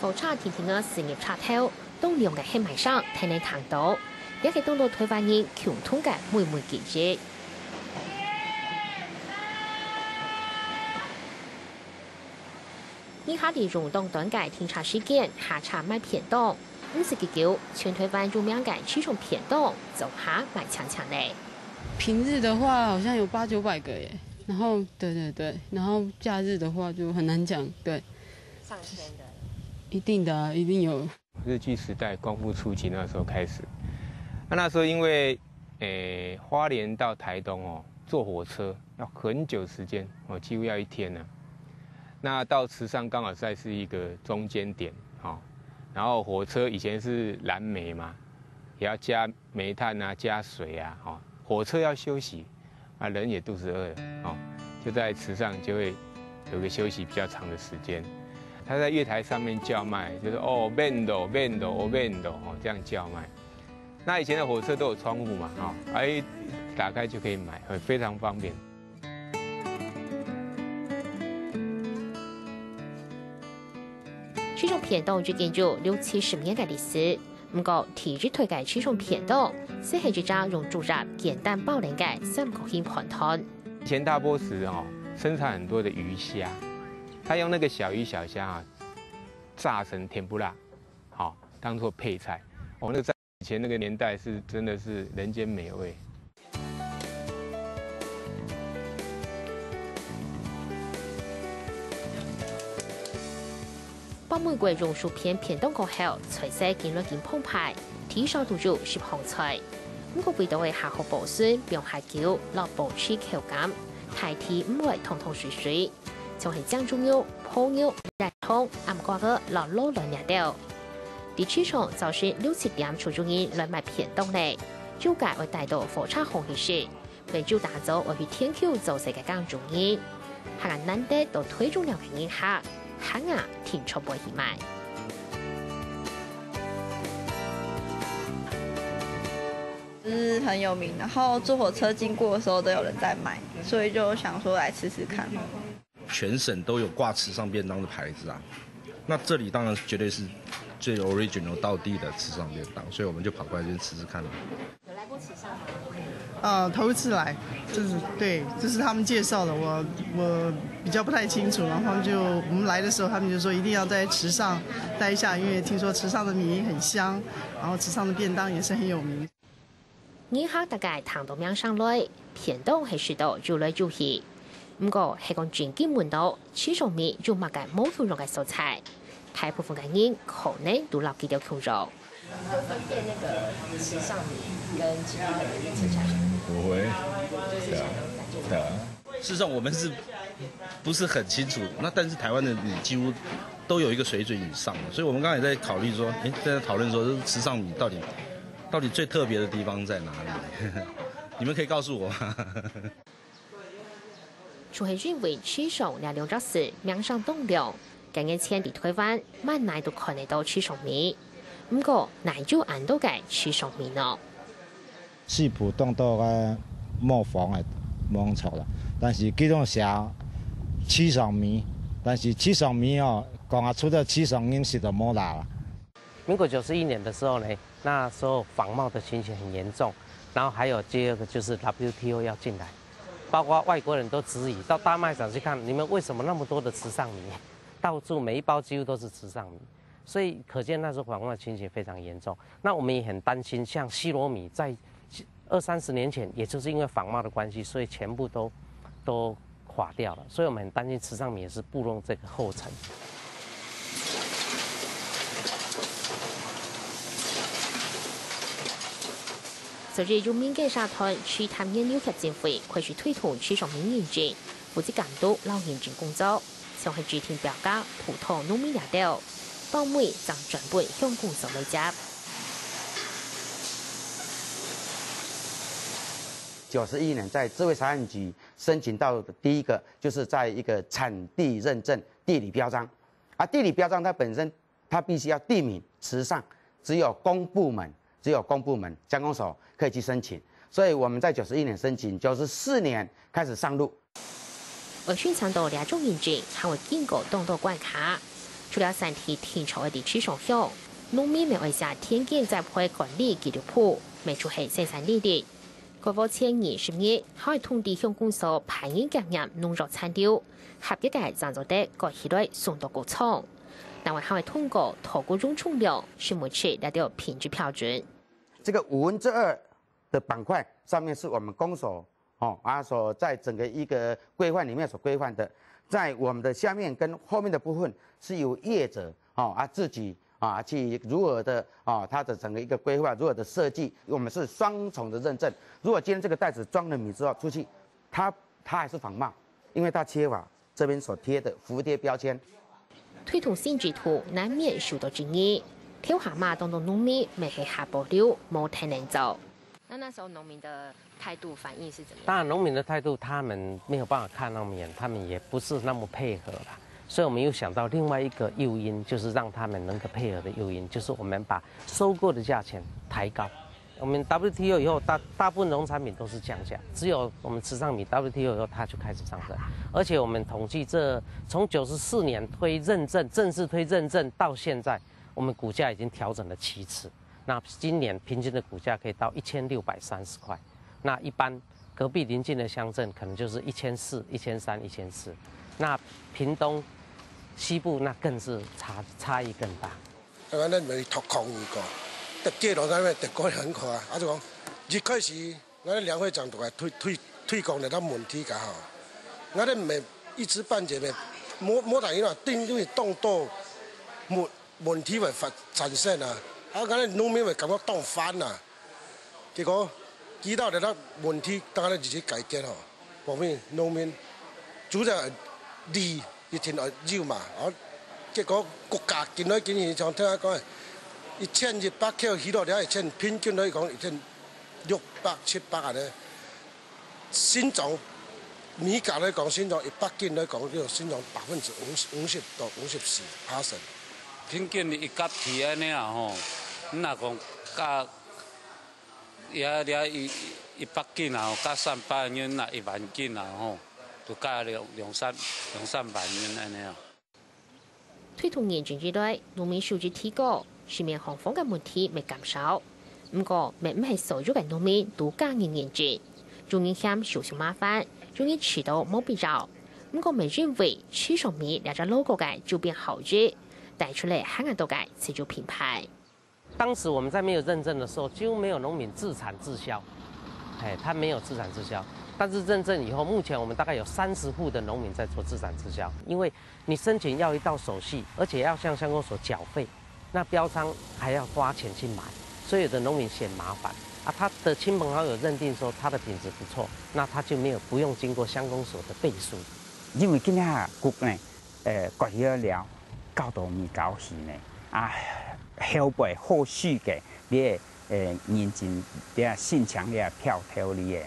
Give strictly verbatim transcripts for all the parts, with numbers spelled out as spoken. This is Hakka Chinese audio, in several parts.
火車定定仔駛入車頭，當亮个黑霾聲，定定聽到，這係當多臺灣人共同个美味記憶。人客利用當短个停車時間下車買便當，毋使幾久，全臺灣有名个市場便當總下賣淨淨咧。平日的話好像有八九百个耶，然后对对对，然后假日的话就很难讲，对，上千个。一定的啊，一定有。日据时代光复初期那时候开始，那那时候因为，诶，花莲到台东哦，坐火车要很久时间哦，几乎要一天呢。那到池上刚好算是一个中间点哦，然后火车以前是燃煤嘛，也要加煤炭啊，加水啊，哦，火车要休息，啊，人也肚子饿了，哦，就在池上就会有个休息比较长的时间。他在月台上面叫卖，就是哦，便当，便当，哦，便当，哦，这样叫卖。那以前的火车都有窗户嘛，哈、哦，哎，打开就可以买，很非常方便。市场便当已经有六七十年个历史，毋过第一代个市场便当，只系一只用竹叶简单包起个三角形盘团。以前大波石哦，生产很多的鱼虾，他用那个小鱼小虾啊，炸成甜不辣，好、当做配菜。哦，那个在以前那个年代是真的是人间美味。包玫瑰用薯片便当过后，菜色紧来紧澎湃，地上都有十項菜。毋过味道个下好保鲜，放下久，落保持口感，大體毋會湯湯水水。像係醬豬肉、烰肉、蛋湯、暗瓜仔、落滷卵這兜。在市場早晨六七點就有人來買便當咧，有个會帶到火車行去食。 每朝打早愛去田坵做事个耕種人，還難得到推重量个人客，還啊挺出背去買。就是很有名，然后坐火车经过的时候都有人在卖，所以就想说来吃吃看。全省都有挂池上便当的牌子啊。那这里当然绝对是最 original 道地的池上便当，所以我们就跑过来这边吃吃看了。呃，头一次来，就是对，这是他们介绍的，我我比较不太清楚，然后他们就我们来的时候，他们就说一定要在池上待一下，因为听说池上的米很香，然后池上的便当也是很有名。人客大概聽到名聲來，便當係食到有來有去。毋過係講真經問到，池上米有麼个無共樣个所在？大部分个人可能都摎佢兜共樣。 你会分辨那个池上米跟其他的米吃起来？不会，就是对啊，想要感觉对啊。事实上，我们是不是很清楚？那但是台湾的米几乎都有一个水准以上了，所以我们刚才在考虑说，哎，在讨论说，这池上米到底到底最特别的地方在哪里？你们可以告诉我吗？就係因為池上這兩隻字名聲當亮，幾年前在臺灣，滿哪都看得到池上米。毋過，哪有恁多个池上米呢？食譜當多个模仿个，模仿啦，但是佢都寫池上米，但是池上米哦，講啊出个池上人食都無啦啦。民国九十一年的时候呢，那时候仿冒的情形很严重，然后还有第二个就是 W T O 要进来，包括外国人都质疑，到大卖场去看，你们为什么那么多的池上米？到处每一包几乎都是池上米，所以可见那时候仿冒的情形非常严重。那我们也很担心，像西螺米在二三十年前，也就是因为仿冒的关系，所以全部都都垮掉了。所以我们很担心池上米也是步入这个后尘。昨日有民間社團池潭研究協進會開始推動池上米認證，負責監督摎認證工作，像係指定標價、葡萄、糯米這兜，包尾正轉分鄉公所來接。九十一年在智慧財產局申請到的第一个，就是在一个产地认证地理标章，啊，地理标章它本身它必须要定名池上，只有公部门，只有公部门乡公所可以去申请，所以我们在九十一年申请，九十四年开始上路。 愛申請到這種認證，還會經過當多關卡。除了產地定著愛在市場向，農民乜愛寫田間災害管理紀錄簿，乜就係生產履歷。該屋前二十日，還愛通知鄉公所派人檢驗農藥殘留，合格个正做得割起來送到工廠。另外還愛通過土谷用重量、生物質這兜品質標準。這個五分之二的板塊上面是我們公所哦啊所在整個一個規範裡面所規範的，在我們的下面跟後面的部分是由業者哦啊自己啊去如何的啊它的整個一個規劃如何的設計，我們是雙重的認證。如果今天這個袋子裝了米之後出去，它它還是仿冒，因為它缺乏這邊所貼的服貼標籤。推動新制度難免受到爭議，頭下嘛當多農民乜係下保留，無太能做。那那時候農民的態度反應是怎麼樣？當然，農民的態度他們沒有辦法看那麼遠，他們也不是那麼配合啦。所以我們又想到另外一個誘因，就是讓他們能夠配合的誘因，就是我們把收購的價錢抬高。我們 W T O 以後，大大部分農產品都是降價，只有我們池上米 W T O 以後，它就開始上升。而且我們統計這從九十四年推認證，正式推認證到現在，我們股價已經調整了七次。那今年平均的股價可以到一千六百三十塊。那一般隔壁鄰近的鄉鎮可能就是一千四、一千三、一千四。那屏東西部那更是差差異更大。 啊，咱毋是讀講義過，特地落咱个特過很好啊。啊，就講一開始，咱个梁會長就來推推推廣了咱問題个吼，咱个毋係一知半解，毋係無無大因啊，定位當多問問題會發產生啊，啊，咱个農民會感覺當煩啊。結果，知道了咱問題，當然就去解決吼。 方面農民主要利一定愛有嘛，哦，結果國家今來今年像聽講，一千一百口起落了，一千平均來講一千六百七百安尼。新莊米價來講，新莊一百斤來講，就新莊百分之五十五十到五十四percent。平均一甲皮安尼啊吼，你若講甲 也也一一百斤啊，加三百銀啊，一萬斤啊吼，就加兩兩三两三萬銀安尼啊。推動認證以來，農民收入提高，市面上个問題乜減少。毋過，乜毋係所有个農民都加入認證，有人嫌手續麻煩，有人試著無必要。毋過，乜因為池上米這隻logo个周邊效益，帶出來還較多个自有品牌。 當時我們在沒有認證的時候，幾乎沒有農民自產自銷，哎，他沒有自產自銷。但是認證以後，目前我們大概有三十戶的農民在做自產自銷，因為你申請要一道手續，而且要向鄉公所繳費，那標章還要花錢去買，所以有的農民嫌麻煩啊。他的親朋好友認定說他的品質不錯，那他就沒有不用經過鄉公所的背書。因為今仔日呢， 呃，割去了，搞到米搞去呢，啊，後背後續个，你个，呃，認證，你个申請，你个票頭，你个，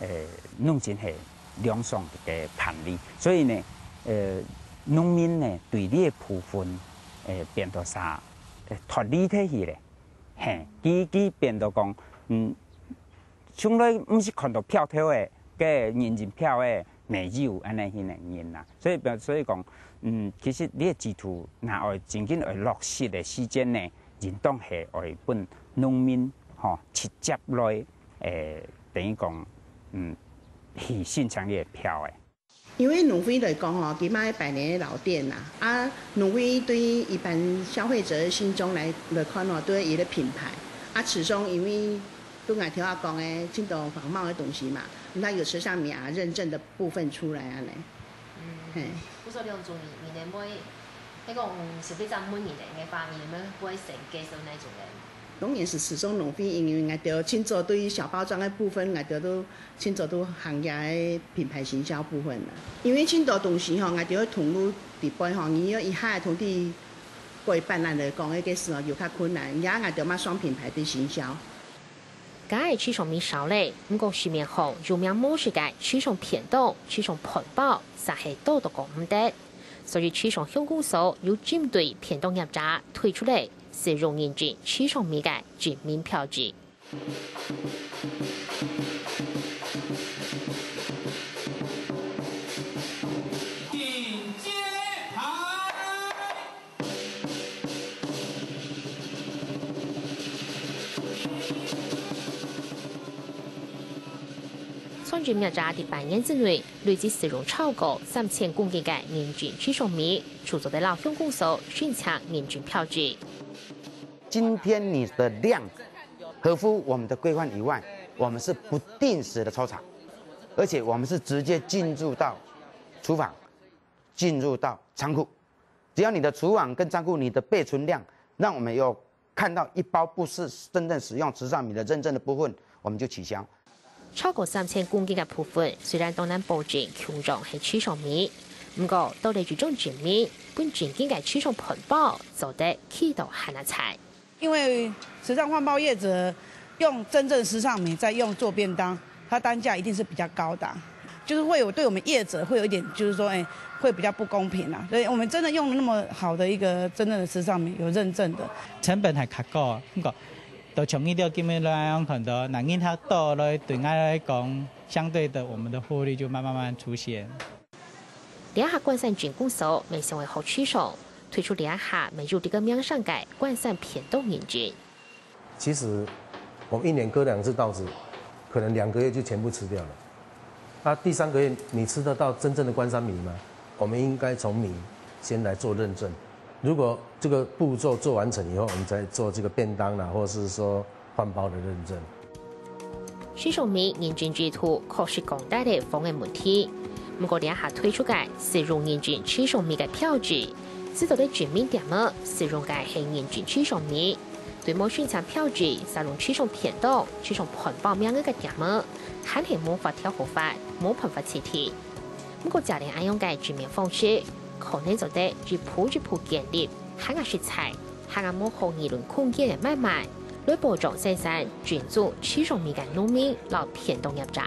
呃，攏真係兩相个辦理。所以呢，呃，農民呢，對你个部分，呃，變到啥，呃，脫離忒去咧，嘿，佢佢變到講，嗯，從來毋是看到票頭个，个認證票个， 乜有恁呢形个人啦。所以表所以講，嗯，其實你个制度若愛真正愛落實个時間呢，應當係愛分農民吼直接來，誒，等於講，嗯，去申請你个票个。因為農會來講吼，佢嘛係百年个老店啦，啊，農會對一般消費者个心中來來看吼，都係一個品牌。啊，始終因為都𠊎頭下講个，真多仿冒个東西嘛，那有時像名認證的 部分出來安尼。嘿。不過兩種人，你能會，你講消費者問你个話，你能會先接受哪種人？當然是始終農會，因為𠊎兜盡早對小包裝个部分，𠊎兜都盡早都行業个品牌行銷部分啦。因為盡多東西吼，𠊎兜个通路底背吼，你要一下通知過一半人來講，迄个時候有較困難，也𠊎兜嘛雙品牌的行銷。 該个池上米燒咧，毋過市面上有名無實个池上便當、池上飯包，實係多到講毋得。所以池上鄉公所有針對便當業者推出了食用認證池上米个正面標誌。食物者在半年之內累計使用超過三千公斤个認證次數米，就做得摎鄉公所申請認證標誌。今天你的量合乎我们的规范以外，我们是不定时的抽查，而且我们是直接进入到厨房，进入到仓库。只要你的厨房跟仓库你的备存量，让我们有看到一包不是真正使用池上米的认证的部分，我们就取消。超過三千公斤个部分，雖然當難保證共樣係池上米，毋過到底一種證明，分真正个池上飯包做得企到還較在。因為池上飯包業者用真正池上米在用做便當，它單價一定是比較高的啊，就是會有對我們業者會有一點，就是說，哎，會比較不公平啊。所以我們真的用那麼好的一個真正的池上米有認證的，成本還較高，毋過到像你兜今日來樣看到，若人較多來，對𠊎來講，相對的，我們的獲利就慢慢慢出現。這下關山鎮公所乜想愛學池上，推出這下乜有這个名聲个關山便當認證。其實我們一年割兩次稻子，可能兩個月就全部吃掉了。那第三個月你吃得到真正的關山米嗎？我們應該從米先來做認證。如果這個步驟做完成以後，我們再做這個便當啦，或是說飯包的認證。池上米認證制度確實降低了方便問題，毋過這下推出个使用認證池上米个標誌，只做得證明店仔使用个係認證池上米。對無申請標誌，使用池上便當、池上飯包名仔个店仔，還係無法調和法，無辦法取締。毋過，這類恁樣个證明方式，可能做得一步一步建立還較實在、還較無好議論空間个慢慢，來保障生產正宗池上米个農民摎便當業者。